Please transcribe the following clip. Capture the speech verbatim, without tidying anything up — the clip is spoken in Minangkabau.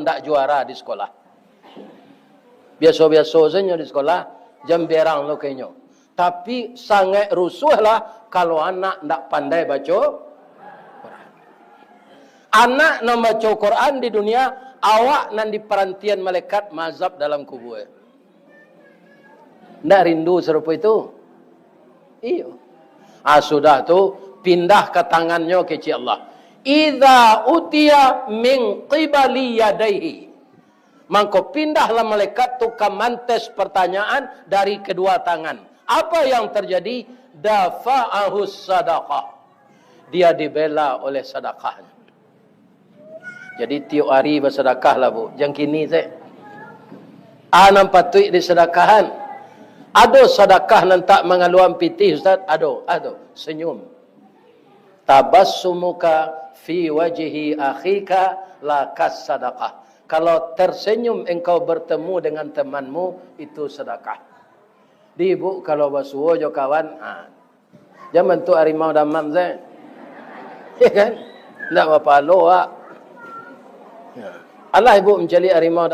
ndak juara di sekolah. Biaso-biaso sajo di sekolah, jan berang lo ka inyo. Tapi sangaik rusuahlah kalau anak ndak pandai baco Quran. Anak nan baco Quran di dunia, awak nan diparantian malaikat maazab dalam kubua. Ndak rindu sarupo itu? Iyo. Ah, sudah tu, pindah ka tangannyo kecek Allah. "Idza utiya min qibali yadaihi." Mangko pindahlah malaikat tu ka mantes pertanyaan dari kedua tangan. Apa yang terjadi? Dafa'ahu sadaqah. Dia dibela oleh sadakahnya. Jadi, tiok ari basadakah lah, Bu. Jan kini se. Ah, nan patuik disadakahan. Ado sadakah nan tak mangaluan pitih, Ustaz? Ado, ado. Senyum. Tabassumuka fi wajhi akhika lakas sadakah. Kalau tersenyum engkau bertemu dengan temanmu, itu sedekah. Di, Bu, kalau basuo jo kawan, ha. Jan bantuak harimau damam se. Ya kan? Ndak bapalo, Wak. Ya. Alah, Ibu, mancaliak harimau damam.